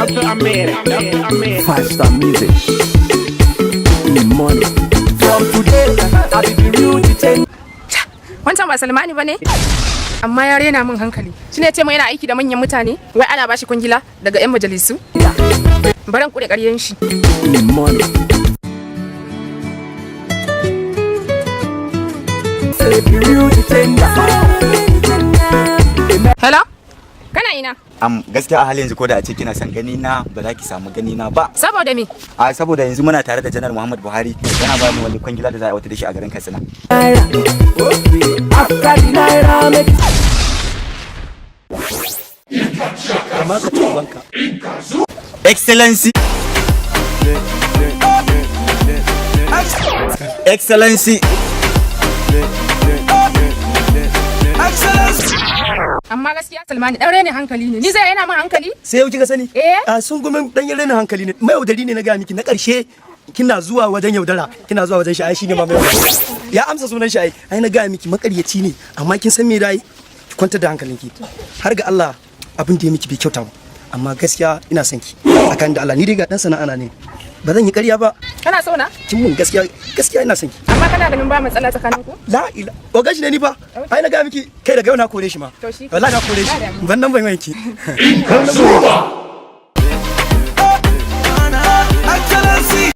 Dr. Ahmed, Dr. Ahmed. Five star music. Money. From today, I be the real detain. Wancan ba Salmani ba ne? Amma ya rena min hankali. Shi ne ce mai yana aiki da manyan mutane, wai ana bashi kwangila daga 'yan majalisu. Baran kure ƙaryen shi. Money. Say the real detender. Hello? Kana ina? Gaskiya a halin yanzu, ko da a ce kina son gani na, ba za ki samu gani na ba. Saboda me? A saboda yanzu muna tare da Janar Muhammad Buhari, yana ba mu wani kwangila da za a aiwatar da shi a garin Katsina. After the naira, make it. Amma ka ci ubanka. Excellency, Excellency. Amma gaskiya Salmani ɗan rena hankali ne. Ni zai rena min hankali? Sai yau kika sani? Eh. A sun gumin dan yin rainin hankali ne, mai yaudari ne. Na gaya miki, na karshe kina zuwa wajen yaudara, kina zuwa wajen shi. Ai shine ma mai yaudara, ya amsa sunan shi. Ai ai na gaya miki, makaryaci ne. Amma kin san me dai? Ki kwantar da hankalinki. Har ga Allah, abin da ya miki bai kyauta ba, amma gaskiya ina son ki tsakanin da Allah. Ni dai ga dan sana'a na ne, ba zan yi ƙarya ba. Kana so na? Kin mun gaskiya, gaskiya ina son ki. Amma kana ganin ba matsala tsakanin ku? La ila, ogan shi ne ni fa. Ai na gaya miki, kai, daga yau na kore shi ma. To shi. Wallahi na kore shi. Ba damuwa. Ban nan, ban wanki. Ban nan, ban wanki.